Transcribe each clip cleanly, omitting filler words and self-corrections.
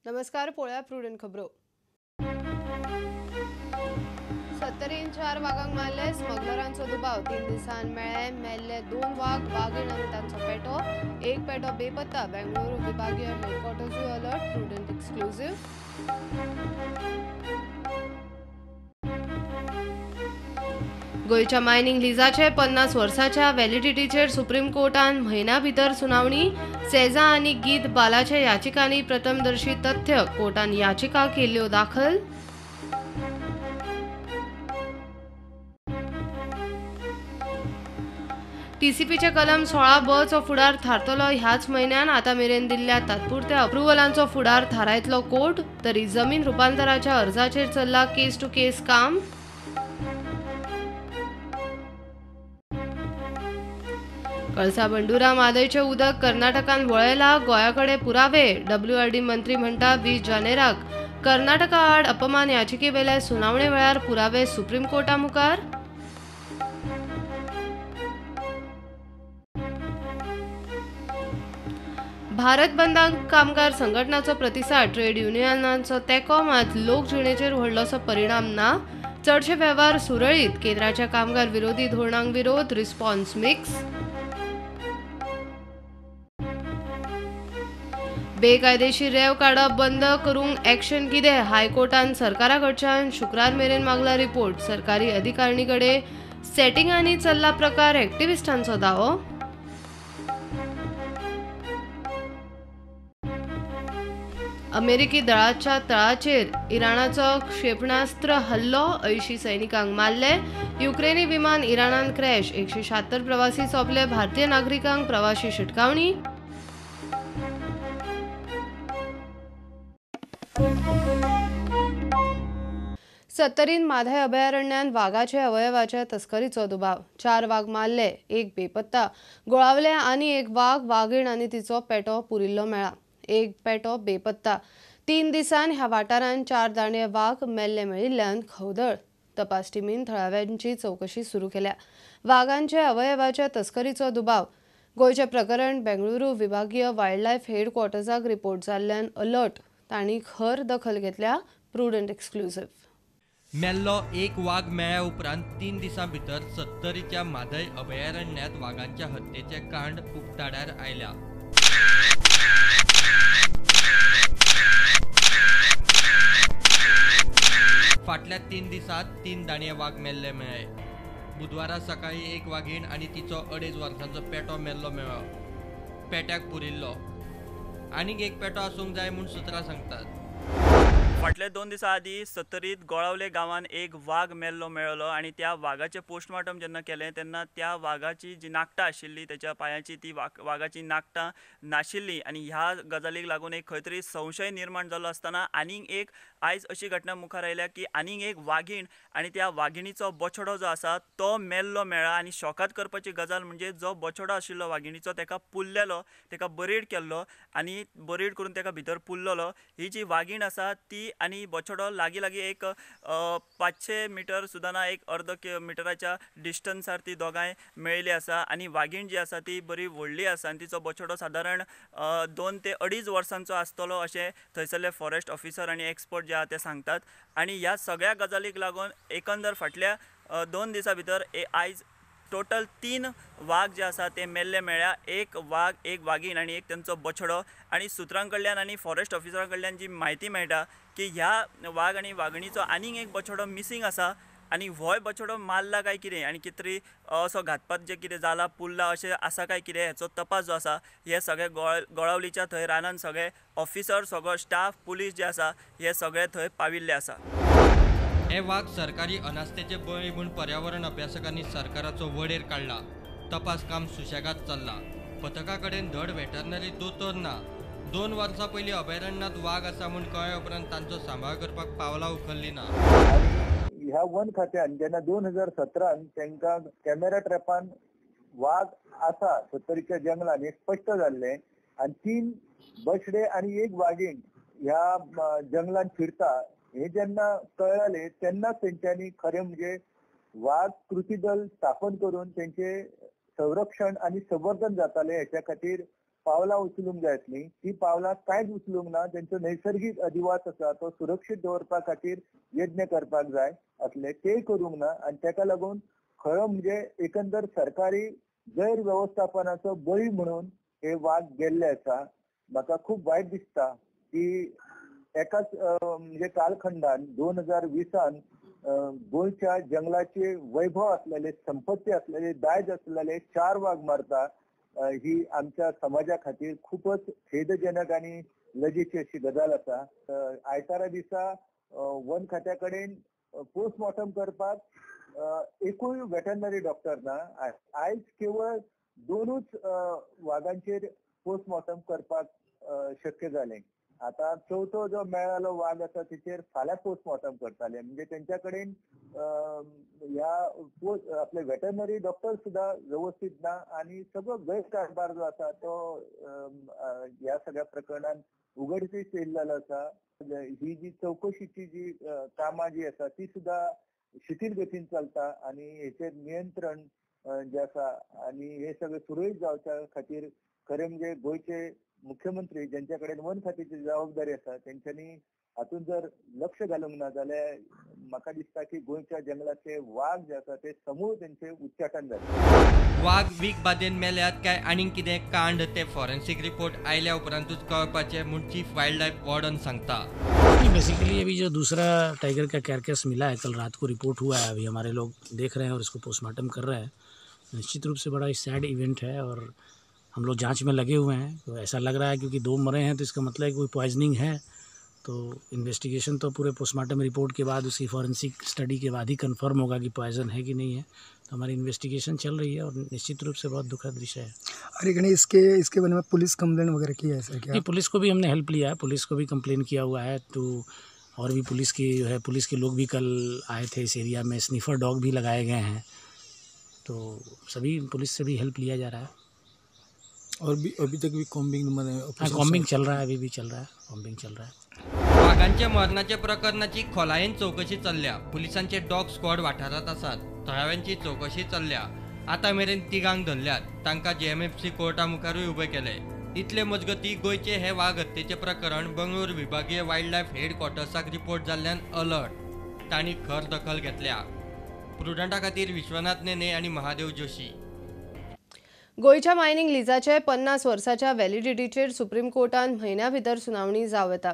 नमस्कार, पळोवया प्रुडंट खबरो. 70 4 वागांक मारले स्मगलरांचो दुबाव. 3 दिसांत मेळ्ळे मेल्ले 2 वाग, वागीण आनी तांचो पेटो. एक पेटो बेपत्ता. बेंगळुरू विभागीय हेडक्वॉर्टर्सूय अलर्ट. Prudent exclusive. गोंयच्या मायनिंग लिजाचे 50 वर्साच्या व्हॅलिडिटीचेर सुप्रीम कोर्टान म्हयन्या भितर सुनावणी. सेजा आनी गीत बालाच्या याचिकांनी प्रथमदर्शी तथ्य. कोर्टान याचिका केल्ल्यो दाखल. टीसीपीचे कलम 16ब चो फुडार थारतलो ह्याच म्हयन्यान. आतां मेरेन दिल्ल्या तात्पुरत्या अप्रुव्हलांचो फुडार थारायतलो कोर्ट. तरी जमीन रुपांतराच्या अर्जाचेर चल्ला केस टू केस काम. कळसा बंडुरा म्हादयचें उदक कर्नाटकान वळयला, गोंया कडेन पुरावे. डब्ल्यूआरडी मंत्री म्हणटा 20 जानेराक कर्नाटका आड अपमान याचिकेवेल्या सुनावणे वेळार पुरावे सुप्रीम कोर्टा मुखार. भारत बंदाक कामगार संघटनाचो प्रतिसाद. ट्रेड युनियनांचो तेंको मात लोकजिणेचेर व्हडलोसो परिणाम ना. चडशे वेव्हार सुरळीत. केंद्राच्या कामगार विरोधी धोरणांक विरोध. Response mix. बेकायदेशीर रेंव काडप बंद करूंक एक्शन कितें? हायकोर्टान सरकारा कडच्यान शुक्रार मेरेन मागला रिपोर्ट. सरकारी अधिकारिणी कडेन सेटिंगांनी चल्ला प्रकार, एक्टिविस्टांचो दावो. अमेरिकी दळाच्या तळाचेर इराणाचो क्षेपणास्त्र हल्लो. 80 सैनिकांक मारले. युक्रेनी विमान इराणान क्रॅश. 176 प्रवासी सोंपले. भारतीय नागरिकांक प्रवाशी शिटकावणी. 70 म्हादय अभयारण्यांत वागाचे अवयवाच्या तस्करीचो दुबाव. 4 वाग मारले, एक बेपत्ता. गोळावले आनी एक वाग, वागीण आनी तिचो पेटो पुरिल्लो मेळ्ळा. एक पेटो बेपत्ता. 3 दिसांत ह्या वाठारांत 4 दांडे वाग मेल्ले मेळिल्ल्यान खवदळ. तपास टिमीन थळाव्यांची चवकशी सुरू केल्या. वागांचे अवयवाच्या तस्करीचो दुबाव. गोंयचें प्रकरण बेंगळुरू विभागीय वायल्ड लायफ हेडक्वॉर्टर्साक रिपोर्ट जाल्ल्यान अलर्ट. तांणी खर दखल घेतल्या. Prudent exclusive. मेल्लो एक वाग मेळ्या उपरांत 3 दिसां भितर 70च्या म्हादय अभयारण्यांत वागांच्या हत्येचे कांड उक्ताडार आयल्या. फाटल्या 3 दिसांत 3 दाणये वाग मेल्ले मेळ्ळे. बुधवारा सकाळी एक वागीण आनी तिचो 2.5 वर्सांचो पेटो मेल्लो मेळ्ळो. पेट्याक पुरिल्लो. आनीक एक पेटो आसूंक जाय म्हूण सुत्रां सांगतात. फाटल्या 2 दिसां आदीं 70 गोळावले गांवांत एक वाग मेल्लो मेळ्ळो आनी त्या वागाचें पोस्टमार्टम जेन्ना केलें तेन्ना त्या वागाची जी नाकटां आशिल्ली तेच्या पांयाची ती वागाची नाकटां नाशिल्ली आनी ह्या गजालीक लागून एक खंय तरी संशय निर्माण जाल्लो आसतना आनीक एक आयज अशी घटना मुखार आयल्या की आनीक एक वागीण आनी त्या वागिणीचो बछडो जो आसा तो मेल्लो मेळ्ळा. आनी शॉकात करपाची गजाल म्हणजे जो बछडो आशिल्लो वागिणीचो तेका पुल्लेलो, तेका बरीड केल्लो आनी बरीड करून तेका भितर पुल्लेलो. ही जी वागीण आसा ती आनी बछडो लागीं लागीं एक 500 मिटर सुद्दां ना, एक अर्द मिटराच्या डिस्टन्सार ती दोगांय मेळ्ळी आसा. आनी वागीण जी आसा ती बरी व्हडली आसा आनी तिचो बछडो सादारण 2 ते 2.5 वर्सांचो आसतलो अशें थंयसरले फॉरेस्ट ऑफिसर आनी एक्सपर्ट जे आहा ते सांगतात. आनी ह्या सगळ्या गजालीक लागून एकंदर फाटल्या 2 दिसां भितर आयज टोटल 3 वाग जे आसा ते मेल्ले मेळ्ळ्या. एक वाग, एक वागीण आनी एक तेंचो बछडो. आनी सुत्रां कडल्यान आनी फॉरेस्ट ऑफिसरां कडल्यान जी म्हायती मेळटा की ह्या वाग आनी वागिणीचो आनीक एक बछडो मिसींग आसा आनी होय बछडो मारला काय कितें आनी कितें तरी असो घातपात जें कितें जाला पुरला अशें आसा काय कितें हेचो तपास जो आसा हे सगळे गोळावलीच्या थंय रानान सगळे ऑफिसर, सगळो स्टाफ, पुलीस जे आसा हे सगळे थंय पाविल्ले आसा. हे वाग सरकारी अनास्थेचे बळी म्हूण पर्यावरण अभ्यासकांनी सरकाराचो वडेर काडला. तपास काम सुशेगाद चल्ला. पथका कडेन धड वेटरनरी दोतोर ना. 2 वर्सां पयलीं अभयारण्यांत वाग आसा म्हूण कळ्ळे उपरांत तांचो सांबाळ करपाक पावलां उखल्लीं ना. ह्या वन खात्यान जेन्ना 2017 तांकां कॅमेरा ट्रॅपान वाग आसा 70च्या जंगलान हे स्पश्ट जाल्लें आनी 3 बछडे आनी 1 वागीण ह्या जंगलान फिरता हे जेन्ना कळ्ळें तेन्नाच तेंच्यांनी खरें म्हणजे वाग कृती दल स्थापन करून तेंचे संरक्षण आनी संवर्धन जातालें हेच्या खातीर पावलां उचलूंक जाय आसलीं ती पावलां कांयच उचलूंक ना. तेंचो नैसर्गीक अधिवास आसा तो सुरक्षीत दवरपा खातीर यत्न करपाक जाय आसले ते करूंक ना आनी तेका लागून खरो म्हणजे एकंदर सरकारी गैरवेवस्थापनाचो बळी म्हणून हे वाग गेल्ले आसा. म्हाका खूब वायट दिसता की एकाच म्हणजे कालखंडान 2020 गोंयच्या जंगलाचे वैभव असलेले, संपत्ती असलेले, दायज असलेले 4 वाग मारता ही आमच्या समाजा खातीर खूपच खेदजनक आणि लजेची अशी गजाल आसा. आयतारा दिसा वन खात्या कडेन पोस्टमॉर्टम करपाक एकूय वेटरनरी डॉक्टर ना. आयज केवळ 2च वागांचेर पोस्टमॉर्टम करपाक शक्य जालें. आता चवथो जो मेळालो वाग आसा तेचेर फाल्यां पोस्टमॉर्टम करताले. म्हणजे तेंच्या कडेन ह्या आपले वेटरनरी डॉक्टर सुद्धा व्यवस्थित ना आनी सगळो गैरकारभार जो आसा तो ह्या सगळ्या प्रकरणान उघडकीस येयल्लो आसा. ही जी चवकशीची जी कामां जी आसा ती सुद्धा शिथिल गतीन चलता आनी हेचेर नियंत्रण जे आसा आनी हे सगळें सुरळीत जावच्या खातीर खरें म्हणजे गोंयचे मुख्यमंत्री ज्यांच्या कडेन वन खात्याची जबाबदारी आसा तेंच्यांनी हातूंत जर लक्ष घालूंक ना जाल्यार म्हाका दिसता की गोंयच्या जंगलाचे वाग जे आसा ते समूळ तेंचे उच्चाटन जातलें. वाग वीख बादेन मेल्यात काय आनीक कितें कांड ते फॉरेन्सिक रिपोर्ट आयल्या उपरांतूच कळपाचें म्हूण चीफ वायल्ड लायफ वॉर्डन सांगता. बेसिकली अभी जो दूसरा टाइगर का कैरकेस मिला है, कल रात को रिपोर्ट हुआ है, अभी हमारे लोग देख रहे हैं और इसको पोस्टमार्टम कर रहे हैं. निश्चित रूप से बड़ा ही सैड इवेंट है और हम लोग जांच में लगे हुए हैं. तो ऐसा लग रहा है क्योंकि 2 मरे हैं तो इसका मतलब है कोई पॉइजनिंग है. तो इन्वेस्टिगेशन तो पूरे पोस्टमार्टम रिपोर्ट के बाद, उसकी फॉरेंसिक स्टडी के बाद ही कंफर्म होगा कि पॉइजन है कि नहीं है. तो हमारी इन्वेस्टिगेशन चल रही है और निश्चित रूप से बहुत दुखद विषय है. अरे गणेश, इसके बारे में पुलिस कंप्लेन वगैरह किया है सर क्या? नहीं, पुलिस को भी हमने हेल्प लिया है, पुलिस को भी कंप्लेन किया हुआ है. तो और भी पुलिस की जो है, पुलिस के लोग भी कल आए थे इस एरिया में, स्निफर डॉग भी लगाए गए हैं. तो सभी पुलिस से भी हेल्प लिया जा रहा है. और भी अभी तक भी कॉम्बिंग कॉम्बिंग चल रहा है, अभी भी चल रहा है, कॉम्बिंग चल रहा है. वागांच्या मरणाच्या प्रकरणाची खोलायेन चवकशी चल्ल्या. पुलिसांचे डॉग स्क्वॉड वाठारांत आसात. थळाव्यांची चवकशी चल्ल्या. आतां मेरेन 3 धरल्यात. तांकां JMFC कोर्टा मुखारूय उबे केले. इतले मजगती गोंयचे हे वाग हत्येचें प्रकरण बंगळूर विभागीय वायल्ड लायफ हेडक्वॉर्टर्साक रिपोर्ट जाल्ल्यान अलर्ट. तांणी खर दखल घेतल्या. प्रुडंटा खातीर विश्वनाथ नेने आनी महादेव जोशी. गोंयच्या मायनिंग लिजाचे 50 वर्साच्या व्हॅलिडिटीचेर सुप्रीम कोर्टान म्हयन्या भितर सुनावणी जावं येता.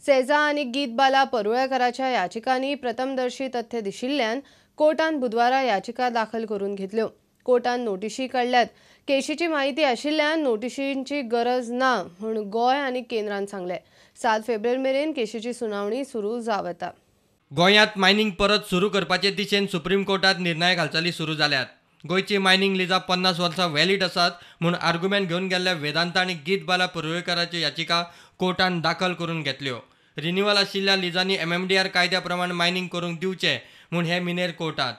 सेजा आनी गीत बाला परुळेकराच्या याचिकांनी प्रथमदर्शी तथ्य दिशिल्ल्यान कोर्टान बुधवारा याचिका दाखल करून घेतल्यो. कोर्टान नोटिशी काडल्यात. केशीची म्हायती आशिल्ल्यान नोटिशींची गरज ना म्हूण गोंय आनी केंद्रान सांगलें. 7 फेब्रुवारी मेरेन केशीची सुनावणी सुरू जावं येता. गोंयांत मायनिंग परत सुरू करपाचे दिशेन सुप्रीम कोर्टात निर्णायक हालचाली सुरू जाल्यात. गोंयची मायनिंग लिजां 50 वर्सां व्हॅलिड आसात म्हूण आर्ग्युमेंट घेवन गेल्ल्या वेदांता आनी गीत बाला परुळेकराच्यो याचिका कोर्टान दाखल करून घेतल्यो. रिन्युअल आशिल्ल्या लिजांनी MMDR कायद्या प्रमाण मायनिंग करूंक दिवचें म्हूण हे मिनेर कोर्टात.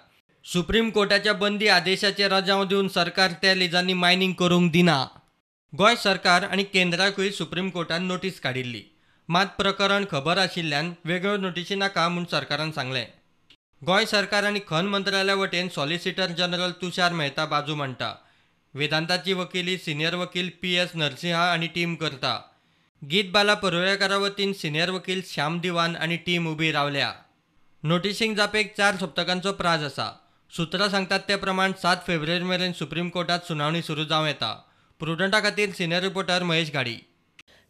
सुप्रीम कोर्टाच्या बंदी आदेशाचे रजांव दिवन सरकार त्या लिजांनी मायनिंग करूंक दिना. गोंय सरकार आनी केंद्राकूय सुप्रीम कोर्टान नोटीस काडिल्ली. मात प्रकरण खबर आशिल्ल्यान वेगळ्यो नोटिशी नाका म्हूण सरकारान सांगलें. गोंय सरकार आनी खण मंत्रालया वटेन सॉलिसिटर जनरल तुषार मेहता बाजू मांडटा. वेदांताची वकिली सिनियर वकील PS Narasimha आनी टीम करता. गीत बाला परुळेकरा वतीन सिनियर वकील श्याम दिवान आनी टीम उबी रावल्या. नोटिशींक जापेक 4 सप्तकांचो प्राज आसा. सुत्रां सांगतात ते प्रमाण 7 फेब्रुवारी मेरेन सुप्रीम कोर्टात सुनावणी सुरू जावं येता. प्रुडंटा खातीर senior reporter Mahesh Ghadi.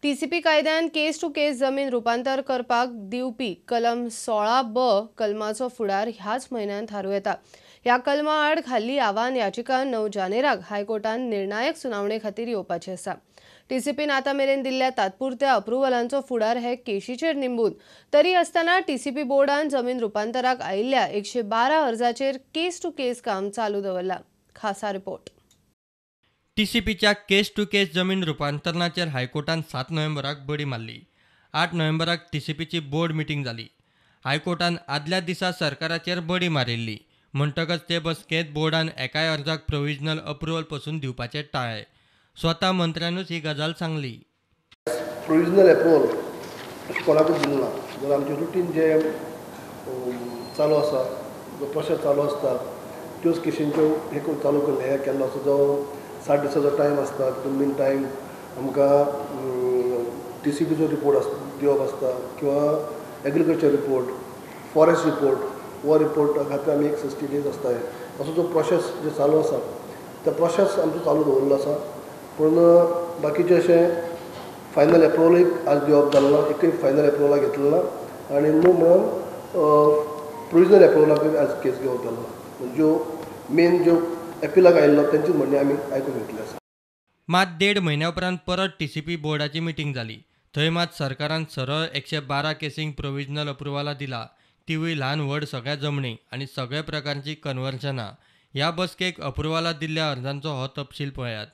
TCP कायद्यान केस टू केस जमीन रुपांतर करपाक दिवपी कलम 16ब कलमाचो फुडार ह्याच म्हयन्यान थारूं येता. ह्या कलमा आड घाल्ली आव्हान याचिका 9 जानेराक हायकोर्टान निर्णायक सुनावणे खातीर येवपाची आसा. टीसीपीन आतां मेरेन दिल्ल्या तात्पुरत्या अप्रुव्हलांचो फुडार हे केशीचेर निंबून तरी आसतना टीसीपी बोर्डान जमीन रुपांतराक आयिल्ल्या 112 अर्जाचेर केस टू केस काम चालू दवरला. खासा रिपोर्ट. टीसीपीच्या केस टू केस जमीन रुपांतरणाचेर हायकोर्टान 7 नोव्हेंबराक बडी मारली. 8 नोव्हेंबराक टीसीपीची बोर्ड मिटींग जाली. हायकोर्टान आदल्या दिसा सरकाराचेर बडी मारिल्ली म्हणटकच ते बसकेंत बोर्डान एकाय अर्जाक प्रोविजनल अप्रुव्हल पसून दिवपाचें टाळ्ळें. स्वता मंत्र्यानूच ही गजाल सांगली. प्रोविजनल अप्रुव्हल कोणाकूच दिलें ना. जर आमचें रुटीन जे चालू आसा, जो प्रोसेस चालू आसता त्योच केशींच्यो हे चालू केल्ले हे केल्लो आसा. जो 60 दिसाचो टायम आसता तितून मीन टायम आमकां टीसीपीचो रिपोर्ट दिवप आसता किंवा एग्रीकल्चर रिपोर्ट, फॉरेस्ट रिपोर्ट, हो रिपोर्ट खातीर आमी एक 60 डेज आसता. असो जो प्रोसेस जे चालू आसा त्या प्रोसेस आमचो चालू दवरिल्लो आसा. पूण बाकीचे अशें फायनल एप्रुवलूय आज दिवप जालें ना, एकूय फायनल एप्रुवलाक घेतलें ना आनी न्हू म्हणून प्रोविजनल एप्रुवलाकूय आज केस घेवप जालो ना. ज्यो मेन ज्यो एपिलाक आयिल्लो तेंची म्हणणें आमी आयकून घेतलें आसा. मात 1.5 म्हयन्या उपरांत परत टीसीपी बोर्डाची मिटींग जाली. थंय मात सरकारान सरळ 112 केसींक प्रोविजनल अप्रुवाला दिला, तिवूय ल्हान व्हड सगळ्या जमनींक आनी सगळ्या प्रकारची कन्वर्जनां. ह्या बसकेक अप्रुवाला दिल्ल्या अर्जांचो हो तपशील पळयात.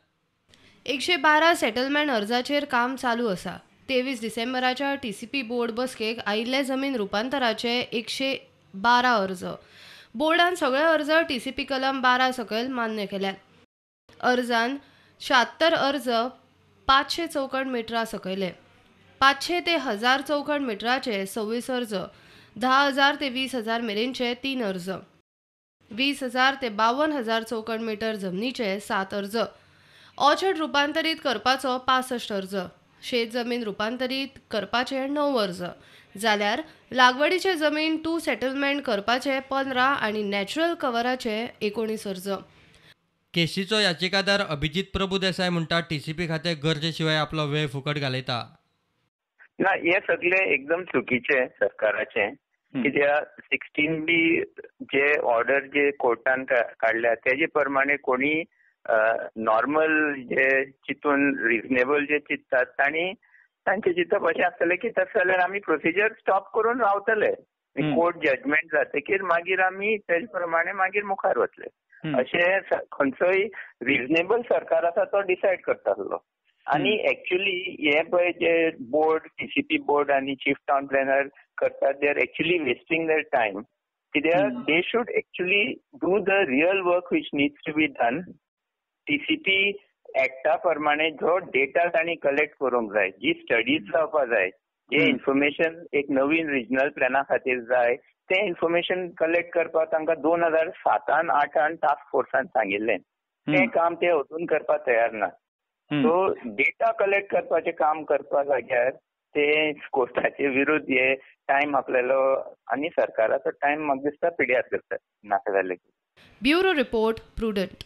112 सेटलमेंट अर्जाचेर काम चालू आसा. 23 डिसेंबराच्या टीसीपी बोर्ड बसकेक आयिल्ले जमीन रुपांतराचे 112 अर्ज बोर्डान सगळे अर्ज टीसीपी कलम 12 सकयल मान्य केल्यात. अर्जान 76 अर्ज 500 चौखण मिटरा सकयले, 500 ते 1000 चौखण मिटराचे 26 अर्ज, 10,000 ते 20,000 मेरेनचे 3 अर्ज, 20,000 ते 52,000 चौखण मिटर जमनीचे 7 अर्ज, ऑर्चर्ड रुपांतरीत करपाचो 65 अर्ज, शेत जमीन रुपांतरीत करपाचे 9 अर्ज, जाल्यार लागवडीचे जमीन टू सेटलमेंट करपाचे 15 आनी नॅचरल कव्हराचे 19 अर्ज. केशीचो याचिकादार अभिजित प्रभुदेसाय म्हणटा टीसीपी खातें गरजे शिवाय आपलो वेळ फुकट घालयता. ना, हे सगळे एकदम चुकीचे सरकाराचे. कित्याक 16B जे ऑर्डर जे कोर्टान काडल्या तेजे प्रमाणे कोणी नॉर्मल जे चितून रिजनेबल जे चिंततात तांणी तांचे चिंतप अशें आसतलें की तशें जाल्यार आमी प्रोसिजर स्टॉप करून रावतले, कोर्ट जजमेंट जातकीर मागीर आमी तेजे प्रमाणे मागीर मुखार वतले. अशें खंयचोय रिजनेबल सरकार आसा तो डिसायड करतालो. आनी एक्चुअली हे पळय जे बोर्ड, टीसीपी बोर्ड आनी चीफ टावन प्लॅनर करतात, they are actually wasting their time. कित्याक they should actually do the real work which needs to be done. TCP एक्टा प्रमाणे जो डेटा तांणी कलेक्ट करूंक जाय, जी स्टडीज जावपा जाय, जे इन्फॉर्मेशन एक नवीन रिजनल प्लॅना खातीर जाय तें इन्फॉर्मेशन कलेक्ट करपाक तांकां 2007 8 टास्क फोर्सान सांगिल्लें. तें काम ते अजून करपाक तयार ना. सो डेटा कलेक्ट करपाचें काम करपा जाग्यार ते कोर्टाचे विरुद्ध हे टायम आपल्यालो आनी सरकाराचो टायम म्हाका दिसता पिड्यार करतात नाका जालें. Bureau report, Prudent.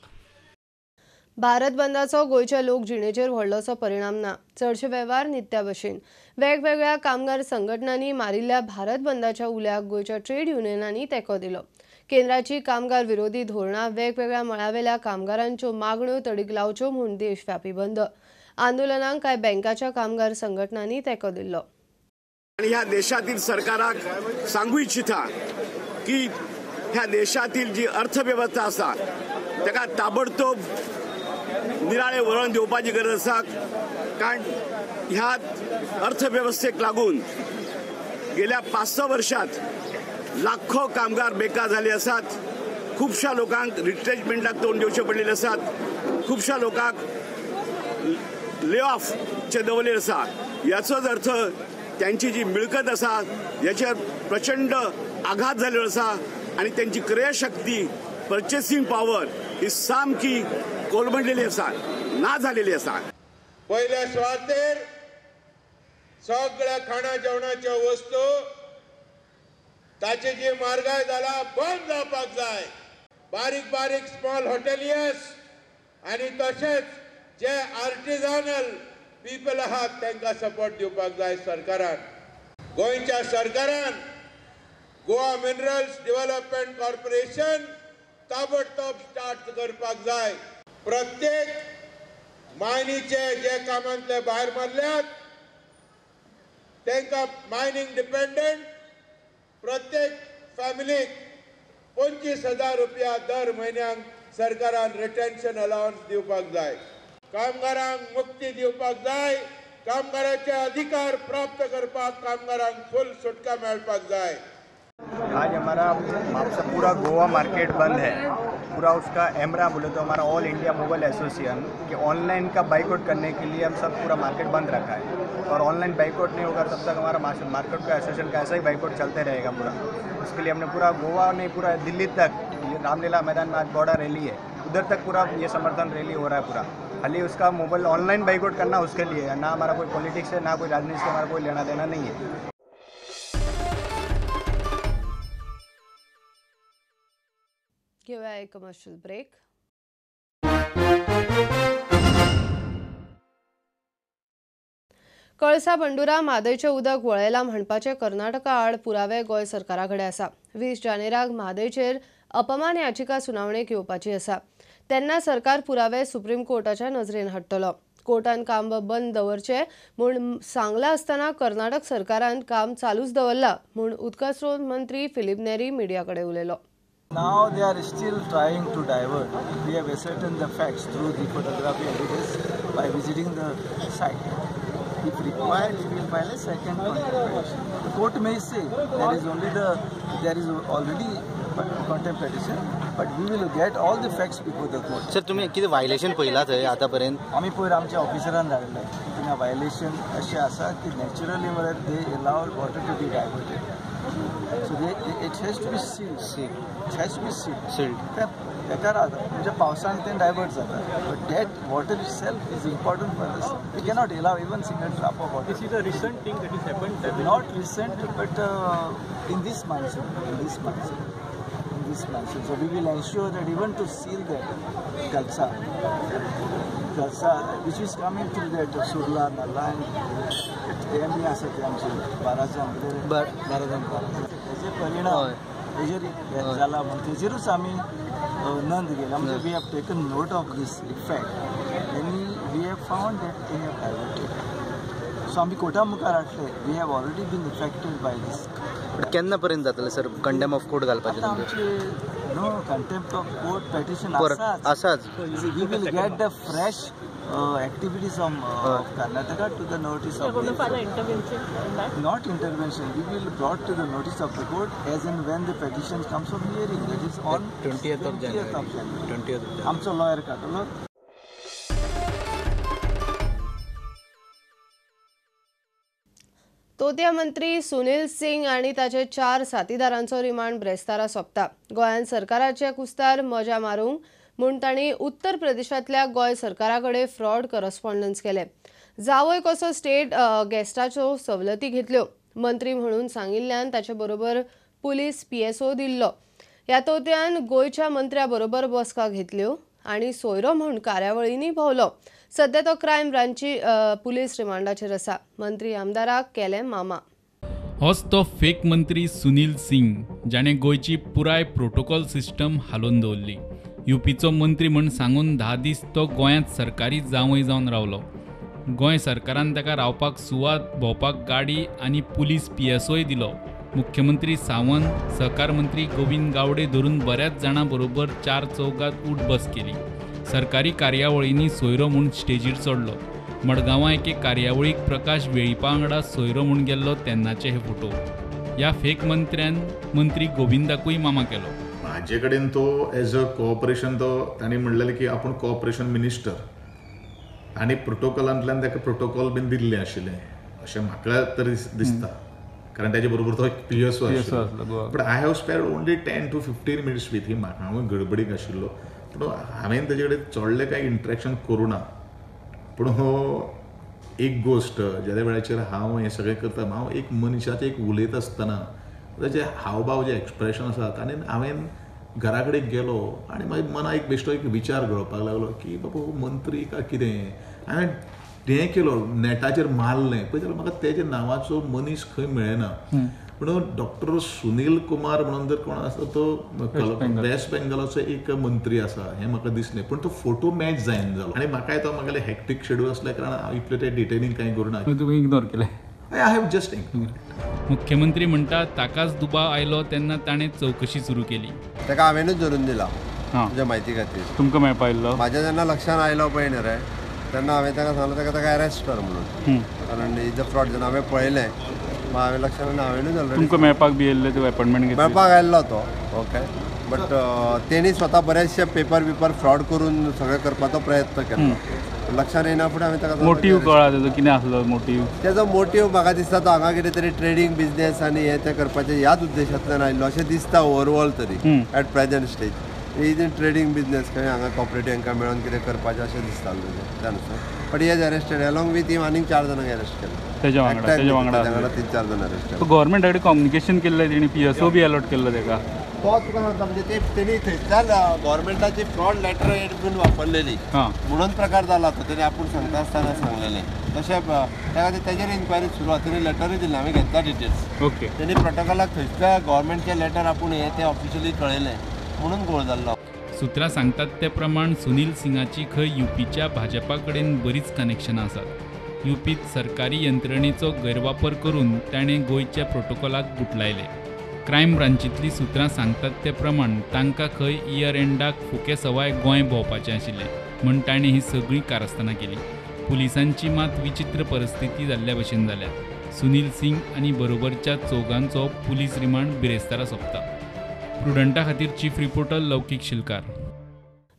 Bharat बंदाचो गोंयच्या लोकजिणेचेर व्हडलोसो परिणाम ना. चडशे वेव्हार नित्या भशेन. वेगवेगळ्या कामगार संघटनांनी मारिल्ल्या भारत बंदाच्या उल्याक गोंयच्या ट्रेड युनियनांनी तेंको दिलो. केंद्राची कामगार विरोधी धोरणां वेगवेगळ्या मळावेल्या कामगारांच्यो मागण्यो तडीक लावच्यो म्हूण देशव्यापी बंद आंदोलनाक कांय बँकाच्या कामगार संघटनांनी तेंको दिल्लो. आणि ह्या देशातील सरकाराक सांगू इच्छिता की ह्या देशातील जी अर्थव्यवस्था आसा ताका ताबडतोब निराळे वळण दिवपाची गरज आसा. कारण ह्या अर्थव्यवस्थेक लागून गेल्या 5-6 वर्षात लाखो कामगार बेकार झाले आसात. खुबशा लोकांक रिट्रेंचमेंटाक तोंड दिवचे पडलेले आसात. खुबशा लोकांक ले ऑफचे दवरलेले आसा. याचोच अर्थ त्यांची जी मिळकत आसा याचेर प्रचंड आघात जाल्लो आसा आनी त्यांची क्रयशक्ती, पर्चेसिंग पावर ही सामकी कोलमडलेली आसा, ना झालेली आसा. पयल्या सुवातेर सगळ्या खाणा जेवणाच्यो वस्तू ताची जी म्हारगाय जाला बंद जावपाक जाय. बारीक बारीक स्मॉल हॉटेलियर्स आनी तशेंच जे आर्टिजनल पीपल आहात तांकां सपोर्ट दिवपाक जाय सरकारान. गोंयच्या सरकारान गोवा मिनरल्स डेव्हलपमेंट कॉर्पोरेशन ताबडतोब स्टार्ट करपाक जाय. प्रत्येक मायनीचे जे कामांतले भायर मारल्यात तांकां मायनींग डिपेंडंट प्रत्येक फॅमिलीक 25,000 रुपया दर म्हयन्याक सरकारान रिटेन्शन अलावन्स दिवपाक जाय. कामगारांक मुक्ती दिवपाक जाय. कामगारांचे अधिकार प्राप्त करपाक कामगारांक फुल सुटका मेळपाक जाय. आज हमारा म्हापसा पूरा गोवा मार्केट बंद है. पूरा उसका एमरा बोले तो हमारा ऑल इंडिया मोबाइल एसोसिएशन कि ऑनलाइन का बाइकआउट करने के लिए हम सब पूरा मार्केट बंद रखा है. और ऑनलाइन बाइकआउट नहीं होगा तब तक हमारा मार्केट का एसोसिएशन का ऐसा ही बाइकआउट चलते रहेगा पूरा. उसके लिए हमने पूरा गोवा नहीं पूरा दिल्ली तक रामलीला मैदान में आज बड़ा रैली है. उधर तक पूरा ये समर्थन रैली हो रहा है पूरा। खाली उसका मोबाइल ऑनलाइन बाइकआउट करना उसके लिए है, ना हमारा कोई पॉलिटिक्स है, ना कोई राजनीति से हमारा कोई लेना देना नहीं है। घेऊया एक कमर्शियल ब्रेक। कळसा बंडुरा म्हादयचें उदक वळयलां म्हणपाचें कर्नाटका आड पुरावे गोंय सरकारा कडेन आसा। 20 जानेराक म्हादयचेर अपमान याचिका सुनावणेक येवपाची आसा, तेन्ना सरकार पुरावे सुप्रीम कोर्टाच्या नजरेन हाडटलो। कोर्टान काम बंद दवरचें म्हूण सांगलां आसतना कर्नाटक सरकारान काम चालूच दवरलां म्हूण उदका स्रोत मंत्री फिलीप नेरी मिडिया कडेन उलयलो। Now they are still trying to divert. We have ascertained the facts through the photography evidence by visiting the site. If required, we will file a second contempt petition. The court may say there is already contempt petition, but we will get all the facts before the court. Sir, तुम्ही किती violation पळयला थंय आतापर्यंत? आमी पयर आमच्या ऑफिसरान धाडले थिंगा व्हायलेशन अशें आसा की नॅचरली म्हळ्यार they allow water to be diverted. So it has to be sealed. It has to be sealed. बेकार जाता म्हणजे पावसान तें डायवर्ट जाता, but that water itself is important for us. We cannot allow even single drop of water. This is a recent thing that is happened? Not recent, but in this monsoon, in this monsoon, in this monsoon. So we will ensure that even to seal that Kalsa, which is coming through that Surla Nala and ते बी आसा ते आमचे बाराजाम बाराजाम तेजे परिणाम तेजेर जाला म्हूण तेजेरूच आमी नोंद केला. म्हणजे we have taken note of this effect आनी we have found that they have diverted. So आमी कोर्टा मुखार हाडले. We have already been affected by this. केन्ना पर्यंत जातलें सर कंटेम्प्ट ऑफ कोर्ट घालपाचें? आमचे no contempt of court petition आसाच. We will get the fresh activities of Karnataka to the notice of the file intervention in that? Not intervention, we will brought to the notice of the court as and when the petition comes for hearing, that is on 20th of January. 20th of January. आमचो lawyer काडटलो. तोत्या मंत्री सुनील सिंग आनी ताचे 4 साथीदारांचो remand ब्रेस्तारा सोंपता. गोंयांत सरकाराचे कुस्तार मजा मारूंक म्हूण तांणी उत्तर प्रदेशांतल्या गोंय सरकारा कडेन फ्रॉड करस्पॉन्डन्स केले. जावय कसो स्टेट गेस्टाच्यो सवलती घेतल्यो. मंत्री म्हणून सांगिल्ल्यान ताचे बरोबर पुलीस पीएसओ दिल्लो. ह्या तोत्यान गोंयच्या मंत्र्या बरोबर बसका घेतल्यो आनी सोयरो म्हूण कार्यावळींनी भोंवलो. सध्या तो क्रायम ब्रांची पुलीस रिमांडाचेर आसा. मंत्री आमदाराक केले मामा. होच तो फेक मंत्री सुनील सिंग जाणें गोंयची पुराय प्रोटोकॉल सिस्टम हालोवन दवरली. युपीचो मंत्री म्हूण सांगून 10 दीस तो गोंयांत सरकारी जावंय जावन रावलो. गोंय सरकारान ताका रावपाक सुवात, भोंवपाक गाडी आनी पुलीस पीएसओय दिलो. मुख्यमंत्री सावंत, सहकार मंत्री गोविंद गावडे धरून बऱ्याच जाणां बरोबर 4 चौगात उठ बस केली. सरकारी कार्यावळींनी सोयरो म्हूण स्टेजीर चडलो. मडगांवां एके कार्यावळीक प्रकाश वेळीपा वांगडा सोयरो म्हूण गेल्लो तेन्नाचे हे फोटो. ह्या फेक मंत्र्यान मंत्री गोविंदाकूय मामा केलो. म्हाजे कडेन तो एज अ कॉपरेशन तो तांणी म्हणलेलें की आपूण कॉपरेशन मिनिस्टर आनी प्रोटोकॉलांतल्यान ताका प्रोटोकॉल बीन दिल्लें आशिल्लें अशें म्हाका तरी दिसता, कारण ताजे बरोबर तो एक पीएसओ आशिल्लो. But I have spared only 10 to 15 minutes with him. हांव गडबडीक आशिल्लो, पूण हांवें ताजे कडेन चडलें कांय इंट्रेक्शन करूं ना. पूण हो एक गोश्ट ज्या वेळाचेर हांव हें सगळें करता, हांव एक मनशाचें एक उलयता आसतना ताजे हावभाव जे एक्सप्रेशन आसात आनी हांवें घरा कडेन गेलो आनी मागीर मना एक बेश्टो एक विचार घोळपाक लागलो की बाबा हो मंत्री काय कितें. हांवें हें केलो, नेटाचेर मारलें पळय जाल्यार म्हाका तेज्या नांवाचो मनीस खंय मेळना. पूण डॉक्टर सुनील कुमार म्हणून जर कोण आसा तो वेस्ट बेंगलाचो एक मंत्री आसा हें म्हाका दिसलें, पूण तो फोटो मॅच जायना जालो आनी म्हाकाय तो म्हागेलें हॅक्टीक शेड्यूल आसल्या कारणान हांव इतलें तें डिटेलींग कांय करूं ना. तुवें इग्नोर केलें? I have just ignored. मुख्यमंत्री म्हणटा ताकाच दुबाव आयलो तेन्ना ताणें चवकशी सुरू केली. ताका हांवेनूच धरून दिला तुज्या म्हायती खातीर. तुमकां मेळपा आयिल्लो? म्हाज्या जेन्ना लक्षान आयलो पळय न्ही रे तेन्ना हांवें ताका सांगलो ताका ताका अरेस्ट कर म्हणून, कारण is a fraud. जेन्ना हांवें पळयलें हांवें लक्षान हांवेनूच ऑलरेडी. तुमकां मेळपाक बी येयल्ले ते अपॉयंटमेंट घेतली? मेळपाक आयिल्लो तो, ओके, बट तेणी स्वता बरेचशे पेपर बिपर फ्रॉड करून सगळें करपाचो प्रयत्न केलो. लक्षान येना फुडें हांवें ताका मोटीव कळ्ळा तेजो कितें आसलो मोटीव? तेजो मोटीव म्हाका दिसता तो हांगा कितें तरी ट्रेडींग बिजनेस आनी हें तें करपाचें ह्याच उद्देशांतल्यान आयिल्लो अशें दिसता ओवरऑल तरी at present stage. Is in trading business खंय हांगा कॉपरेटिव्ह हांकां मेळोन कितें करपाचें अशें दिसतालें तेजें त्या नुसार. But he has arrested along with him आनीक 4 जाणांक अरेस्ट केलें. तेज्या वांगडा 3-4 जाण अरेस्ट केले. गव्हर्मेंटा कडेन कम्युनिकेशन केल्लें तेणी, PSO बी अलॉट केल्लो तेका. तो तुका सांगता म्हणजे ते तेणी थंयच्यान गव्हर्मेंटाची फ्रॉड लेटर हेड बीन वापरलेली म्हणून प्रकार जाला तो. तेणी आपूण सांगता आसतना सांगलेलें तशें. त्या खातीर तेजेर इन्क्वायरी सुरू आसा. तेणी लेटरूय दिलें, आमी घेतला डिटेल्स. ओके. तेणी प्रोटोकॉलाक थंयच्या गव्हर्मेंटचें लेटर आपूण हें तें ऑफिशियली कळयलें म्हणून गोळ जाल्लो. सुत्रां सांगतात ते प्रमाण सुनील सिंगाची खंय युपीच्या भाजपा कडेन बरीच कनेक्शनां आसात. युपीत सरकारी यंत्रणेचो गैरवापर करून ताणें गोंयच्या प्रोटोकॉलाक गुटलायले. क्रायम ब्रांचींतलीं सुत्रां सांगतात ते प्रमाण तांकां खंय इयर एंडाक फुके सवाय गोंय भोंवपाचें आशिल्लें म्हूण ताणें ही सगळीं कारस्थानां केलीं. पुलिसांची मात विचित्र परिस्थिती जाल्ल्या भशेन जाल्या. सुनील सिंग आनी बरोबरच्या चौगांचो पुलीस रिमांड बिरेस्तारा सोंपता. प्रुडंटा खातीर चीफ रिपोर्टर लौकीक शिलकार.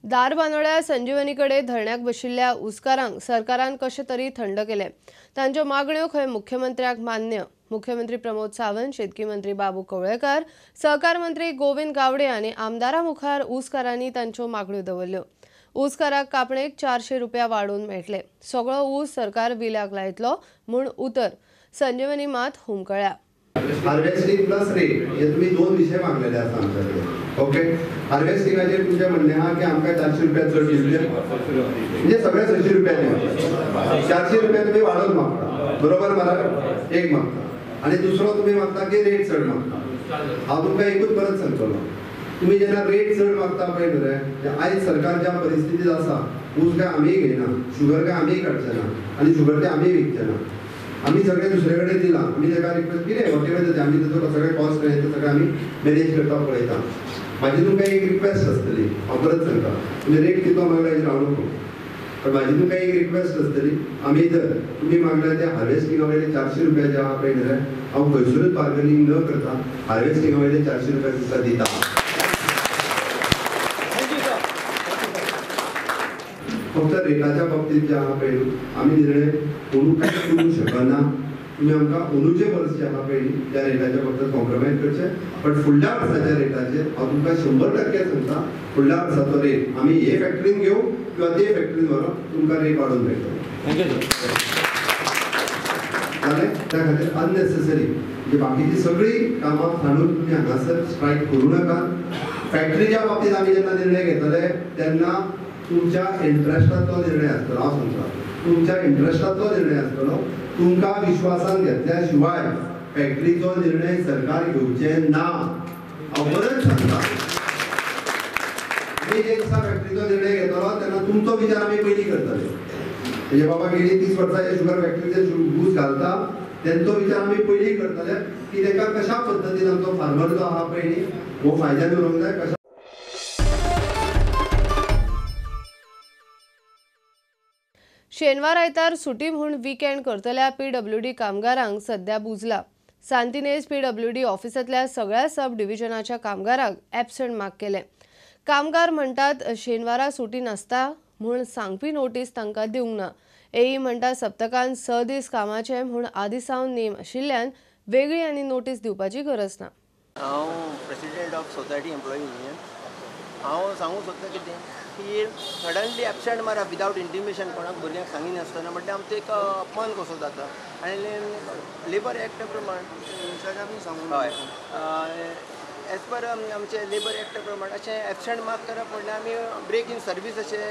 धारबांदोड्या संजीवनी कडेन धरण्याक बशिल्ल्या ऊसकारांक सरकारान कशें तरी थंड केलें. तांच्यो मागण्यो खंय मुख्यमंत्र्याक मान्य. मुख्यमंत्री प्रमोद सावंत, शेतकी मंत्री बाबू कवळेकार, सहकार मंत्री गोविंद गावडे आनी आमदारा मुखार ऊसकारांनी तांच्यो मागण्यो दवरल्यो. ऊसकाराक कापणेक 400 रुपया वाडोवन मेळटले. सगळो ऊस सरकार विल्याक लायतलो म्हूण उतर संजीवनी मात हुमकळ्या. हार्वेस्टिंग प्लस रेट हे तुम्ही 2 विषय मागलेले आसा आमच्याकडे. ओके. हार्वेस्टिंगाचेर तुमचें म्हणणें आहा की आमकां 400 रुपया चड दिवचे, म्हणजे सगळे 600 रुपयांनी 400 रुपया तुमी वाडोवन मागता, बरोबर मरे? एक मागता आनी दुसरो तुमी मागता की रेट चड मागता. हांव तुमकां एकूच परत सांगतलो, तुमी जेन्ना रेट चड मागता पळय न्हू रे, आयज सरकार ज्या परिस्थितीत आसा, ऊस काय आमीय घेयना, शुगर काय आमीय काडचे ना आनी शुगर ते आमीय विकचे ना. आमी सगळे दुसरे कडेन दिलां, आमी ताका रिक्वेस्ट कितें वॉटेवर जाता आमी ताचो सगळे कॉस्ट ते सगळें आमी मॅनेज करता पळयता. म्हाजी तुमकां एक रिक्वेस्ट आसतली, हांव परत सांगता, तुमी रेट कितलो मागला हेजेर हांव नको, पण म्हाजी तुमकां एक रिक्वेस्ट आसतली. आमी जर तुमी मागला ते हार्वेस्टिंगा वयले 400 रुपया जे आहा पळय न्ही, हांव खंयसरूच बार्गेनींग न करता हार्वेस्टिंगा वयले 400 रुपया तुमकां दिता. फक्त रेटाच्या बाबतीत जे आहा पळय आमी निर्णय अंदू कांय करूंक शकना. तुमी आमकां अंदूचे वर्स जे आहा पळय त्या रेटाच्या बाबतीत कॉम्प्रोमायज करचें, बट फुडल्या वर्साच्या रेटाचेर हांव तुमकां 100% सांगता, फुडल्या वर्साचो रेट आमी हे फॅक्टरीन घेवं किंवा ते फॅक्टरीन व्हरोन तुमकां रेट वाडोवन मेळटलो. जालें? त्या खातीर अननेसेसरी म्हणजे बाकीची सगळीं कामां सांडून तुमी हांगासर स्ट्रायक करूं नाका. फॅक्टरीच्या बाबतीत आमी जेन्ना निर्णय घेतले तेन्ना तुमच्या इंट्रस्टांतलो निर्णय आसतलो. हांव सांगता तुमच्या इंट्रस्टांतलो निर्णय आसतलो. तुमकां विश्वासान घेतल्या शिवाय फॅक्टरीचो निर्णय सरकार घेवचें ना. हांव परत सांगता, आमी जे दिसा फॅक्टरीचो निर्णय घेतलो तेन्ना तुमचो विचार आमी पयलीं करतले. म्हणजे बाबा गेली 30 वर्सां हे शुगर फॅक्टरीचे ऊस घालता तेंचो विचार आमी पयलीं करतले की ताका कशा पद्दतीन आमचो फार्मर जो आहा पळय न्ही हो फायद्यान उरोंक जाय. कशा शेनवार आयतार सुटी म्हूण विकेंड करतल्या PWD कामगारांक सध्या बुजला. सांतिनेज PWD ऑफिसांतल्या सगळ्या सब डिव्हिजनाच्या कामगारांक एबसेंट मार्क केले. कामगार म्हणटात शेनवारा सुटी नासता म्हूण सांगपी नोटीस तांकां दिवंक ना. एई म्हणटा सप्तकान 6 दीस कामाचे म्हूण आदी सावन नेम आशिल्ल्यान वेगळी आनी नोटीस दिवपाची गरज ना. हांव president of society employee union. हांव सांगूंक सोदता कितें की सडनली एबसेंट मारप विदावट इंटिमेशन कोणाक भुरग्यांक सांगिनासतना म्हणल्यार आमचो एक अपमान कसो जाता. आनी लेबर एक्टा प्रमाण हय एज पर आमचे लेबर एक्टा प्रमाण अशें एबसेंट मार्क करप म्हणल्यार आमी ब्रेक इन सर्वीस अशें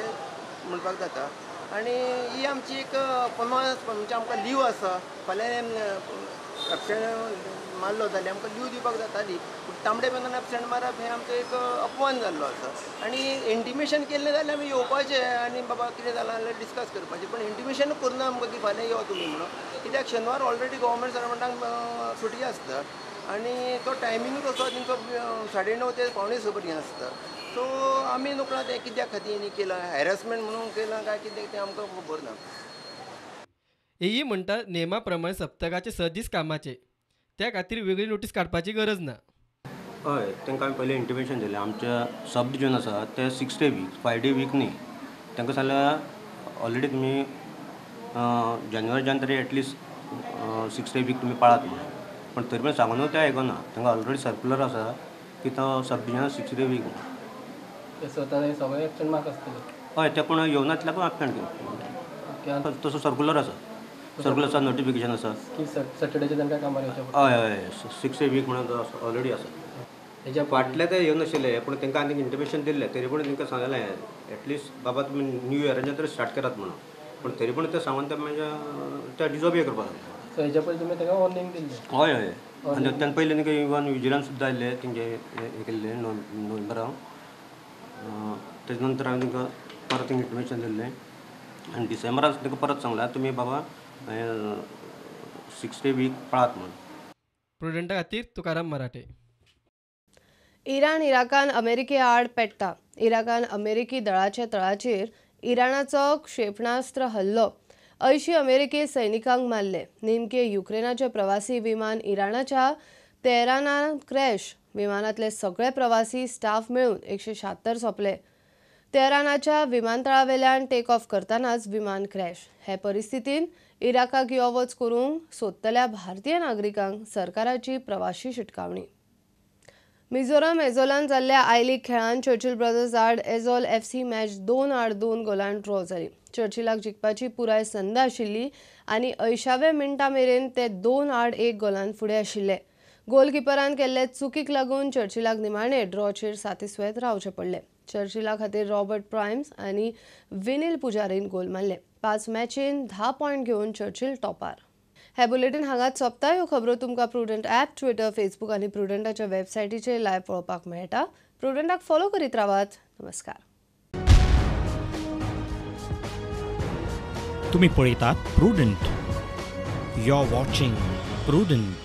म्हणपाक जाता. आनी ही आमची एक अपमान म्हणजे आमकां लीव आसा, फाल्यां एबसेंट मारलो जाल्यार आमकां लीव दिवपाक जाताली, पूण तांबडे पेनान एबसेंट मारप हें आमचो एक अपमान जाल्लो आसा. आनी इंटिमेशन केल्लें जाल्यार आमी येवपाचें आनी बाबा कितें जालां जाल्यार डिस्कस करपाचें, पूण इंटिमेशन करुना आमकां की फाल्यां यो तुमी म्हणून. कित्याक शेनवार ऑलरेडी गव्हर्मेंट सर्वंटांक सुटी आसता आनी तो टायमिंगूच असो तेंचो 9:30 ते 5:45 पर्यंत आसता. सो आमी नकळा तें कित्या खातीर हेणी केलां, हॅरसमेंट म्हणून केलां काय कितें तें आमकां खबर ना. एई म्हणटा नेमा प्रमाण सप्तकाचे 6 दीस कामाचे, त्या खातीर वेगळी नोटीस काडपाची गरज ना. हय, तांकां आमी पयलीं इंटिमेशन दिलें. आमच्या सब डिविजन आसा ते 6 डे वीक, 5 डे वीक न्ही. तांकां सांगल्यार ऑलरेडी तुमी जानेवारीच्यान तरी एटलिस्ट 6 डे वीक तुमी पाळात म्हणून, पण तरी पण सांगून ते आयकना. तांकां ऑलरेडी सर्कुलर आसा की तो सब डिविजन 6 डे वीक. ते स्वता सगळे एबसेंट मार्क आसतले. हय, ते कोण येवनातल्याकूय एबसेंट घेवन तसो सर्कुलर आसा, सर्कुलर आसा, नोटिफिकेशन आसा की सॅटर्डेचे तांकां कामार येवचें पडटा. हय हय, 6 डे वीक म्हणून ऑलरेडी आसा. हेज्या फाटले ते येवनाशिल्ले पूण तांकां आनी इंटिमेशन दिल्लें, तरी पूण तांकां सांगलें एटलिस्ट बाबा तुमी न्यू इयराचें तरी स्टार्ट करात म्हणून, पूण तरी पूण ते सांगून ते मागीर ते डिजोबे करपाक लागले. सो हेज्या पयलीं तुमी तांकां वॉर्निंग दिल्लें? हय हय, आनी तेन्ना पयलीं तांकां इवन विजिलन्स सुद्दां आयिल्लें तेंचे हें केल्लें नोव्हेंबराक, तेजे नंतर हांवें तांकां परत इंटिमेशन दिल्लें आनी डिसेंबरान तांकां परत सांगलां तुमी बाबा 6 डे वीक पाळात म्हणून. प्रुडंटा खातीर तुकाराम मराठे. इराण इराकान अमेरिके आड पेट्टा. इराकान अमेरिकी दळाच्या तळाचेर इराणाचो क्षेपणास्त्र हल्लो, 80 अमेरिकी सैनिकांक मारले. नेमके युक्रेनाचे प्रवासी विमान इराणाच्या तेहरानान क्रॅश. विमानातले सगळे प्रवासी स्टाफ मेळून 176 सोंपले. तेहरानाच्या विमानतळावेल्यान टेक ऑफ करतनाच विमान क्रॅश. हे परिस्थितीन इराकाक यो वच करूंक सोदतल्या भारतीय नागरिकांक सरकाराची प्रवाशी शिटकावणी. मिझोराम एझोलान जाल्ल्या I league खेळांत चर्चिल ब्रदर्स आड एझोल FC match 2-2 गोलान ड्रॉ जाली. चर्चिलाक जिखपाची पुराय संद आशिल्ली आनी 80व्या मिनटा मेरेन ते 2-1 गोलान फुडें आशिल्ले. गोलकिपरान केल्ले चुकीक लागून चर्चिलाक निमाणे ड्रॉचेर सातिस्वेत रावचें पडलें. चर्चिला खातीर रॉबर्ट प्रायम्स आनी विनील पुजारीन गोल मारले. 5 मॅचीन 10 पॉयंट घेवन चर्चिल टॉपार. हे बुलेटीन हांगाच सोंपता. ह्यो खबरो तुमकां प्रुडंट ॲप, ट्विटर, फेसबूक आनी प्रुडंटाच्या वेबसायटीचेर लायव्ह पळोवपाक मेळटा. प्रुडंटाक फॉलो करीत रावात. नमस्कार. तुम्ही पळयतात Prudent. You are watching Prudent.